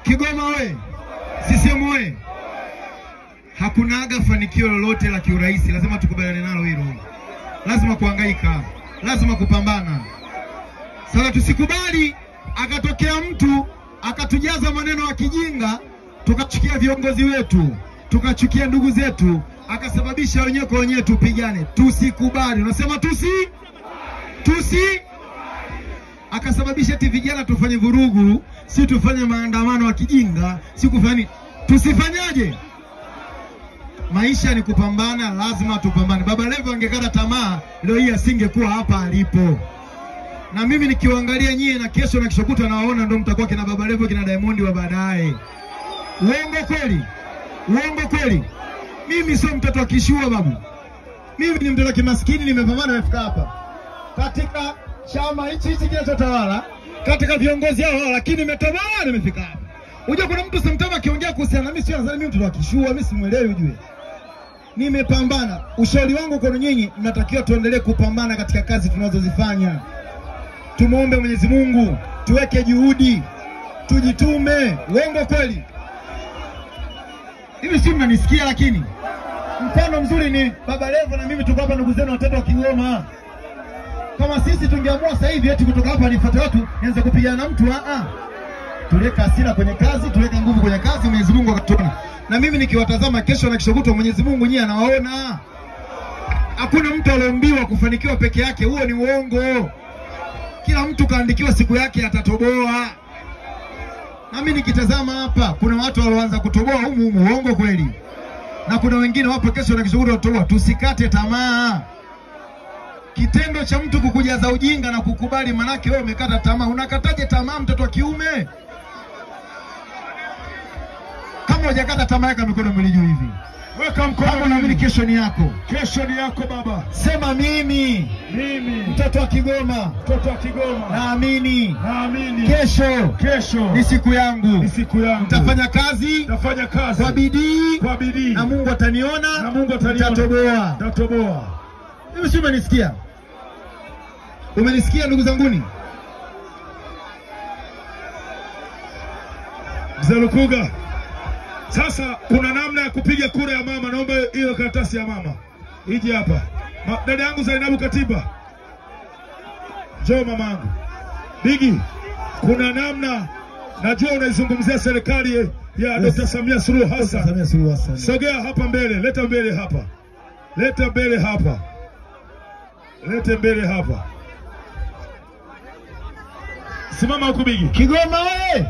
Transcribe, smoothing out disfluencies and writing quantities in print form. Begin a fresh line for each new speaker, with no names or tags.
Kigoma oye! CCM oye! Hakunaga fanikio lolote la kiurahisi, lazima tukubaliane nalo hilo. Lazima kuhangaika, lazima kupambana. Sasa tusikubali akatokea mtu akatujaza maneno ya kijinga, tukachukia viongozi wetu, tukachukia ndugu zetu, akasababisha wenyewe kwa wenyewe tupigane. Tusikubali. Unasema tusi? Tusi? Akasababisha eti vijana tufanye vurugu, si tufanye maandamano ya kijinga, si kufanya. Tusifanyaje? Maisha ni kupambana, lazima tupambane. Baba Levo angekata tamaa leo hii asingekuwa hapa alipo. Na mimi nikiwaangalia nyie na kesho na kesho nawaona ndio mtakuwa kina Baba Levo kina Diamond wa baadaye. Uongo kweli? Uongo kweli? Mimi sio mtoto wa kishua babu. Mimi ni mtoto wa kimaskini, nimepambana nimefika hapa. Katika chama hichi hichi kinachotawala, katika viongozi hao, lakini nimetoboa nimefika hapa. Unajua kuna mtu sometimes akiongea kuhusiana na mimi sio nadhani mimi mtoto wa kishua, mimi simuelewi ujue. Nimepambana. Ushauri wangu kwa nyinyi, mnatakiwa tuendelee kupambana katika kazi tunazozifanya. Tumuombe Mwenyezi Mungu, tuweke juhudi, tujitume. Uongo kweli? Hivi si mnanisikia? Lakini mfano mzuri ni Baba Levo na mimi tuko hapa, ndugu zenu watoto wa Kigoma. Kama sisi tungeamua sasa hivi eti kutoka hapa nifuate watu nianze kupigana na mtu, tuweka hasira kwenye kazi, tuweka nguvu kwenye kazi, Mwenyezi Mungu akatuona. Na mimi nikiwatazama kesho na kesho kutwa, Mwenyezi Mungu nyinyi anawaona. Hakuna mtu aliombiwa kufanikiwa peke yake, huo ni uongo. Kila mtu kaandikiwa siku yake atatoboa. Na mimi nikitazama hapa kuna watu walioanza kutoboa humu humu, uongo kweli? Na kuna wengine wapo kesho na kesho kutwa watatoboa. Tusikate tamaa. Kitendo cha mtu kukujaza ujinga na kukubali, manake wewe umekata tamaa. Unakataje tamaa mtoto wa kiume? Kama hujakata tamaa, weka mikono miwili juu hivi.
Weka mkono.
Kama unaamini kesho ni yako.
Kesho ni yako baba.
Sema mimi.
Mimi.
Mtoto wa Kigoma.
Mtoto wa Kigoma.
Naamini.
Naamini.
Kesho.
Kesho.
Ni siku yangu.
Ni siku yangu.
Nitafanya kazi.
Nitafanya kazi.
Kwa bidii.
Kwa bidii.
Na Mungu ataniona.
Na Mungu ataniona.
Nitatoboa.
Nitatoboa.
Mimi si umenisikia? Umenisikia ndugu zanguni?
Mzee Lukuga. Sasa kuna namna ya kupiga kura ya mama. Naomba hiyo karatasi ya mama ije hapa. Dada yangu Zainabu Katiba, njoo mamangu. Bigi, kuna namna, najua unaizungumzia serikali ya Dr. Samia Suluhu Hassan.
Samia Suluhu Hassan.
Sogea hapa mbele, leta mbele hapa. Leta mbele hapa. Leta mbele hapa. Simama huku Bigi.
Kigoma oye!